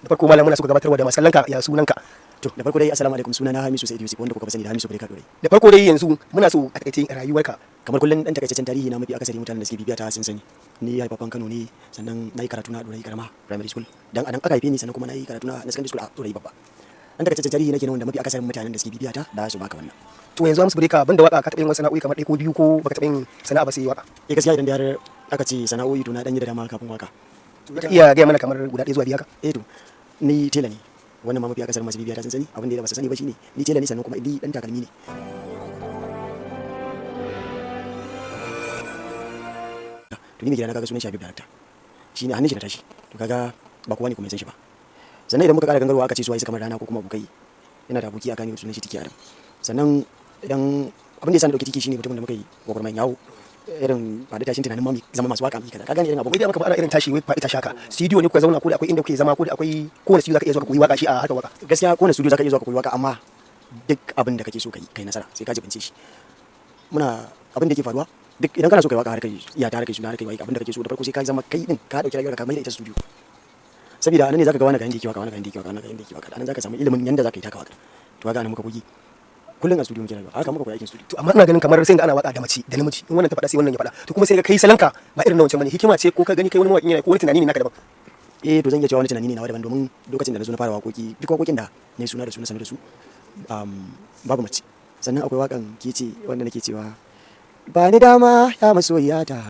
Da farko, malam, muna so ka gabatarwa da masu kallon ka ya sunanka? To, da farko dai, assalamu alaikum. Suna na Hamisu Said Yusuf, wanda kuka fi sani da Hamisu Breaker Dorai. Da farko dai, yanzu muna so a takaice rayuwarka. Kamar kullum, dan takaitaccen tarihi na, mafi akasari mutanen da suke bibiya ta sun sani. Ni haifaffen Kano ne, sannan nayi karatu na Dorai Karama Primary School. Dan anan aka haife ni, sannan kuma nayi karatu na secondary school a Dorai Babba. Dan takaitaccen tarihi nake wanda mafi akasarin mutanen da suke bibiya ta da su baka wannan. To, yanzu Hamisu Breaker, banda waka, ka taɓa yin wasu sana'o'i kamar ɗaya ko biyu, ko baka taɓa yin sana'a ba sai waka? Eh, gaskiya idan da har aka ce sana'o'i, to na dan yi da dama kafin waka. Ka iya gaya mana kamar guda ɗaya zuwa biyu haka? Eh, to ni tela ne. Wannan ma mafi akasarin masu bibiya ta sun sani. Abin da ba su sani ba shine ni tela ne, sannan kuma ni dan takalmi ne. To, ni mai gidana kaga sunan shi Habib Director. Shine hannun shi na tashi. To, kaga ba kowa ne kuma ya san shi ba. Sannan idan muka kara gangarwa, aka ce su waye kamar rana ko kuma abokai, ina da aboki a Kano, sunan shi Tiki Adam. Sannan idan abin da ya sa na dauki Tiki, shine mutumin da muka yi gwagwarmayan yawo, irin ba da tashin tunanin ma mu zama masu waka kaza, ka gane irin abu. Wai dai maka ba ana irin tashi wai faɗi tashi haka, studio ne kuka zauna, ko da akwai inda kuke zama, ko da akwai kowane studio zaka iya zuwa ka koyi waka shi a harkar waka? Gaskiya kowane studio zaka iya zuwa ka koyi waka, amma duk abin da kake so kai kai nasara, sai ka jibince shi. Muna abin da yake faruwa, duk idan kana so kai waka har kai iya ta har kai suna har kai wai abin da kake so, da farko sai ka zama kai din ka dauki rayuwarka ka mai da ita studio, saboda anan ne zaka ga wani ga inda yake waka, wani ga inda yake waka, wani ga inda yake waka. Anan zaka samu ilimin yanda zaka yi taka waka. To, kaga anan muka koyi, kullun a studio muke rayuwa, haka muka koyi aikin studio. To, amma ina ganin kamar sai ga ana waka da mace da namiji, in wannan ta faɗa sai wannan ya faɗa, to kuma sai ga kai salanka ba irin na wancan bane. Hikima ce, ko ka gani kai wani mawaƙin yana, ko wani tunani ne naka daban? Eh, to zan iya cewa wani tunani ne nawa daban, domin lokacin da na zo na fara waƙoƙi, duk waƙoƙin da na yi suna da su, na sanu da su, babu mace. Sannan akwai waƙan ke ce wanda nake cewa, "Ba ni dama ya masoyiyata."